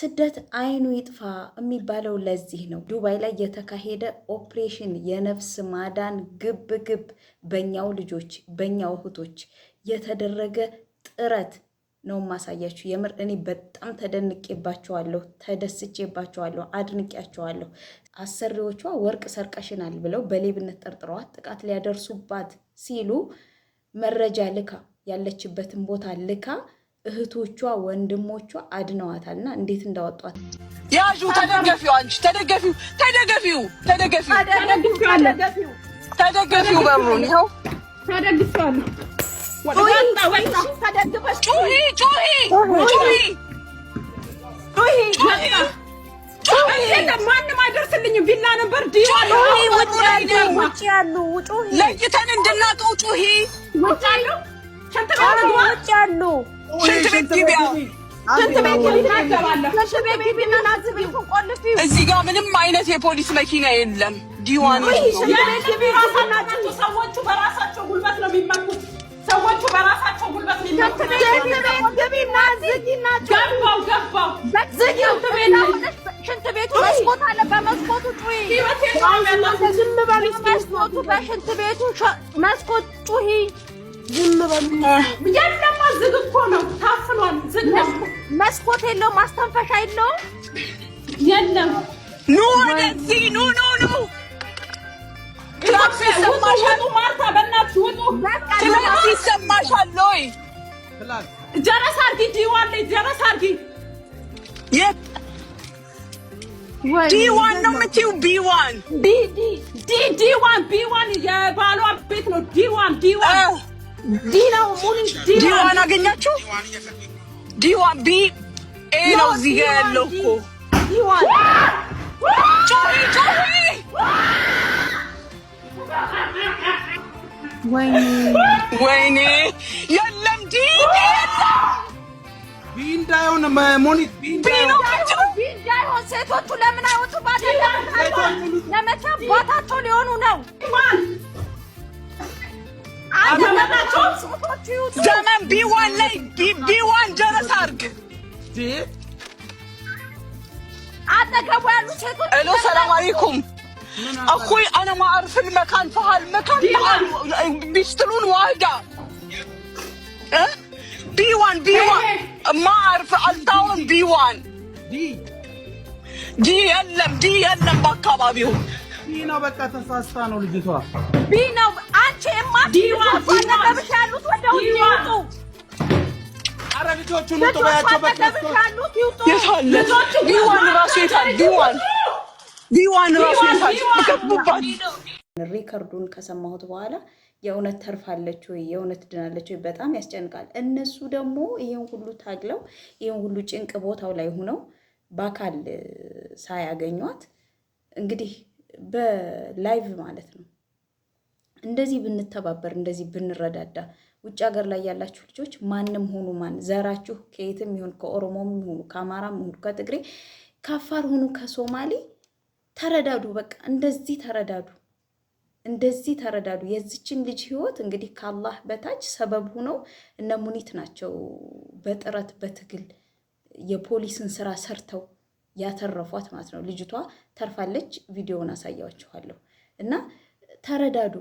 ስደት አይኑ ይጥፋ የሚባለው ለዚህ ነው። ዱባይ ላይ የተካሄደ ኦፕሬሽን የነፍስ ማዳን ግብ ግብ በኛው ልጆች በኛው እህቶች የተደረገ ጥረት ነው ማሳያችሁ። የምር እኔ በጣም ተደንቄባቸዋለሁ፣ ተደስቼባቸዋለሁ፣ አድንቄያቸዋለሁ። አሰሪዎቿ ወርቅ ሰርቀሽናል ብለው በሌብነት ጠርጥረዋት ጥቃት ሊያደርሱባት ሲሉ መረጃ ልካ፣ ያለችበትን ቦታ ልካ እህቶቿ ወንድሞቿ አድነዋታል። እና እንዴት እንዳወጧት ያዡ፣ ተደገፊው፣ አንቺ ተደገፊው፣ ተደገፊው፣ ተደገፊው፣ ተደገፊው፣ በሩን ይኸው። ተደግፌዋለሁ። ጩሂ፣ ጩሂ፣ ጩሂ፣ ጩሂ! ማንም አይደርስልኝም። ቪላ ነበር ዲ ውጭ ያሉ፣ ውጭ ያሉ ጩሂ። ለይተን እንድናውቀው ጩሂ። ውጭ ያሉ ሽንት ቤት ግባ። ውጭ ያሉ። ሽንት ቤት ግቢያ። ሽንት ቤት ግቢና እገባለሁ። ሽንት ቤት ግቢና ዝጊው፣ ቆልፊው። እዚህ ጋር ምንም አይነት የፖሊስ መኪና የለም። ዲዋን ሽንት ቤት ግቢ። ራሳቸው ሰዎቹ በራሳቸው ጉልበት ነው የሚመኩት። ሰዎቹ በራሳቸው ጉልበት ነው ሽንት የሚመኩት። ቤት ግቢና ዝጊና ጩሂ። ገባው ገባው። ዝጊው። ሽንት ቤቱ መስኮት አለ። በመስኮቱ ጩሂ። ህይወቴን ነው የሚያጠፉት። ዝም በሉ። መስኮቱ በሽንት ቤቱ መስኮት ጩሂ። ዝም በሉ። የለማ፣ ዝግ እኮ ነው፣ ታፍኗል። ዝግ ነው። መስኮት የለውም፣ ማስተንፈሻ የለውም። የለም። ኑ ወደዚህ፣ ኑ ኑ ኑ። ክላክስ ይሰማሻል? ውጡ ማርታ፣ በእናትሽ ውጡ። ክላክስ ይሰማሻል ወይ? ጀረስ አርጊ፣ ዲዋን ላይ ጀረስ አርጊ። የት D1 ነው የምትይው? B1? D D D D1፣ B1 የባሏ ቤት ነው። D1 D1 D ነው ሙሉ። D1 አገኛችሁ? D1 B A ነው እዚህ ጋር ያለው እኮ። D1። ጩሂ፣ ጩሂ! ወይኔ! ወይኔ፣ የለም፣ D D የለም። B እንዳይሆን ሞኒት፣ B B ነው የምትይው? B እንዳይሆን ሴቶቹ ለምን አይወጡ? ለመቼ አባታቸው ሊሆኑ ነው? ሴቶቹ ይውጡ። ዘመን B1 ላይ B1 ጀረስ አድርግ። አጠገቡ ያሉ ሴቶች الو، السلام عليكم اخوي، انا ما اعرف المكان، في هالمكان تعال، بيشترون واحدة B 1 B 1، ما اعرف التاون B 1. D. D የለም፣ D የለም በአካባቢው። B ነው፣ በቃ ተሳስታ ነው ልጅቷ። B ነው። አንቺ እማ D1 አጠገብሽ ያሉት ወደ ውጭ ይውጡ። አረ ልጆቹን ውጡ ልጆቹ በያቸው አጠገብሽ በክርስቶስ። ያሉት ይውጡ። የት አለ B 1 ራሱ? የት አለ B 1? B 1 ራሱ የት አለ? ገቡባት። Record ኡን ከሰማሁት በኋላ የእውነት ተርፋለች ወይ፣ የእውነት ድናለች ወይ፣ በጣም ያስጨንቃል። እነሱ ደግሞ ይህን ሁሉ ታግለው፣ ይህን ሁሉ ጭንቅ ቦታው ላይ ሆነው በአካል ሳያገኟት እንግዲህ በ live ማለት ነው። እንደዚህ ብንተባበር፣ እንደዚህ ብንረዳዳ፣ ውጭ ሀገር ላይ ያላችሁ ልጆች ማንም ሆኑ ማን፣ ዘራችሁ ከየትም ይሁን፣ ከኦሮሞም ይሁኑ፣ ከአማራም ይሁኑ፣ ከትግሬ፣ ከአፋር ሁኑ፣ ከሶማሌ፣ ተረዳዱ። በቃ እንደዚህ ተረዳዱ፣ እንደዚህ ተረዳዱ። የዚችን ልጅ ህይወት እንግዲህ ከአላህ በታች ሰበብ ሁነው እነ ሙኒት ናቸው በጥረት በትግል የፖሊስን ስራ ሰርተው ያተረፏት ማለት ነው። ልጅቷ ተርፋለች። ቪዲዮውን አሳያችኋለሁ። እና ተረዳዱ።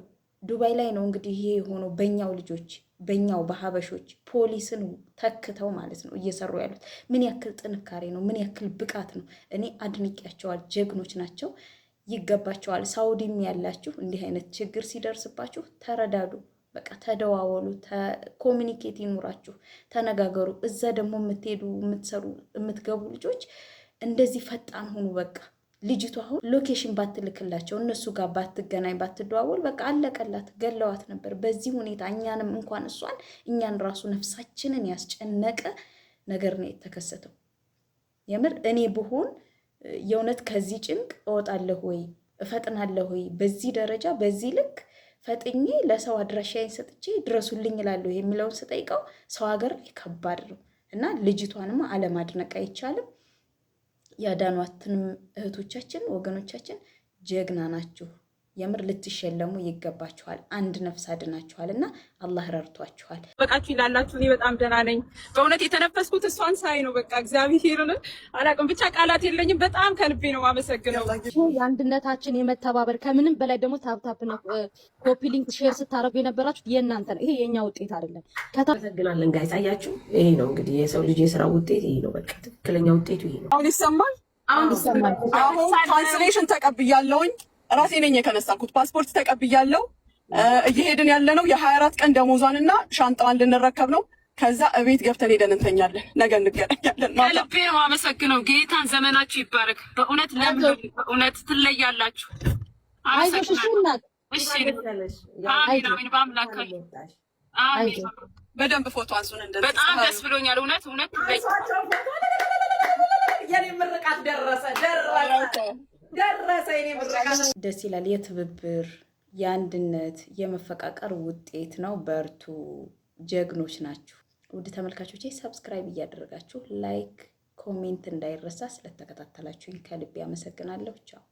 ዱባይ ላይ ነው እንግዲህ ይሄ የሆነው፣ በኛው ልጆች፣ በኛው በሀበሾች ፖሊስን ተክተው ማለት ነው እየሰሩ ያሉት። ምን ያክል ጥንካሬ ነው? ምን ያክል ብቃት ነው? እኔ አድንቄያቸዋል። ጀግኖች ናቸው፣ ይገባቸዋል። ሳውዲም ያላችሁ እንዲህ አይነት ችግር ሲደርስባችሁ ተረዳዱ። በቃ ተደዋወሉ፣ communicate ይኑራችሁ፣ ተነጋገሩ። እዛ ደግሞ የምትሄዱ፣ የምትሰሩ፣ የምትገቡ ልጆች እንደዚህ ፈጣን ሁኑ። በቃ ልጅቷ አሁን location ባትልክላቸው፣ እነሱ ጋር ባትገናኝ፣ ባትደዋወል በቃ አለቀላት፣ ገለዋት ነበር። በዚህ ሁኔታ እኛንም እንኳን እሷን እኛን ራሱ ነፍሳችንን ያስጨነቀ ነገር ነው የተከሰተው። የምር እኔ ብሆን የእውነት ከዚህ ጭንቅ እወጣለሁ ወይ፣ እፈጥናለሁ ወይ? በዚህ ደረጃ በዚህ ልክ ፈጥኜ ለሰው አድራሻዬን ሰጥቼ ድረሱልኝ እላለሁ የሚለውን ስጠይቀው ሰው ሀገር ላይ ከባድ ነው እና ልጅቷንማ አለማድነቅ አይቻልም። ያዳኗትንም እህቶቻችን ወገኖቻችን ጀግና ናችሁ። የምር ልትሸለሙ ይገባችኋል። አንድ ነፍስ አድናችኋል እና አላህ ረድቷችኋል። በቃችሁ ይላላችሁ። እኔ በጣም ደህና ነኝ። በእውነት የተነፈስኩት እሷን ሳይ ነው። በቃ እግዚአብሔርን አላውቅም፣ ብቻ ቃላት የለኝም። በጣም ከልቤ ነው የማመሰግነው። የአንድነታችን የመተባበር፣ ከምንም በላይ ደግሞ tap tap ና copy link share ስታደርጉ የነበራችሁት የእናንተ ነው። ይሄ የእኛ ውጤት አይደለም። አመሰግናለን guys። አያችሁ፣ ይሄ ነው እንግዲህ የሰው ልጅ የስራ ውጤት ይሄ ነው። በቃ ትክክለኛ ውጤቱ ይሄ ነው። አሁን ይሰማል። አሁን ይሰማል። አሁን cancellation ተቀብያለሁኝ። ራሴ ነኝ የከነሳልኩት። ፓስፖርት ተቀብያለሁ። እየሄድን ያለነው የ24 ቀን ደሞዟንና ሻንጣዋን ልንረከብ ነው። ከዛ እቤት ገብተን ሄደን እንተኛለን። ነገ እንገናኛለን ማታ። ከልቤ ነው የማመሰግነው። ጌታን ዘመናችሁ ይባረክ። በእውነት ለምን በእውነት ትለያላችሁ። አይዞሽ እሺ እናት። እሺ፣ አሜን አሜን። በአምላክ አሜን። በደንብ ፎቶ አንሱን። እንደዚህ በጣም ደስ ብሎኛል። እውነት እውነት ትለይ የኔ ምርቃት ደረሰ ደረሰ ደረሰ። የኔ ምርቃት። ደስ ይላል። የትብብር፣ የአንድነት፣ የመፈቃቀር ውጤት ነው። በርቱ፣ ጀግኖች ናችሁ። ውድ ተመልካቾቼ subscribe እያደረጋችሁ like፣ comment እንዳይረሳ። ስለተከታተላችሁኝ ከልቤ አመሰግናለሁ። ቻው።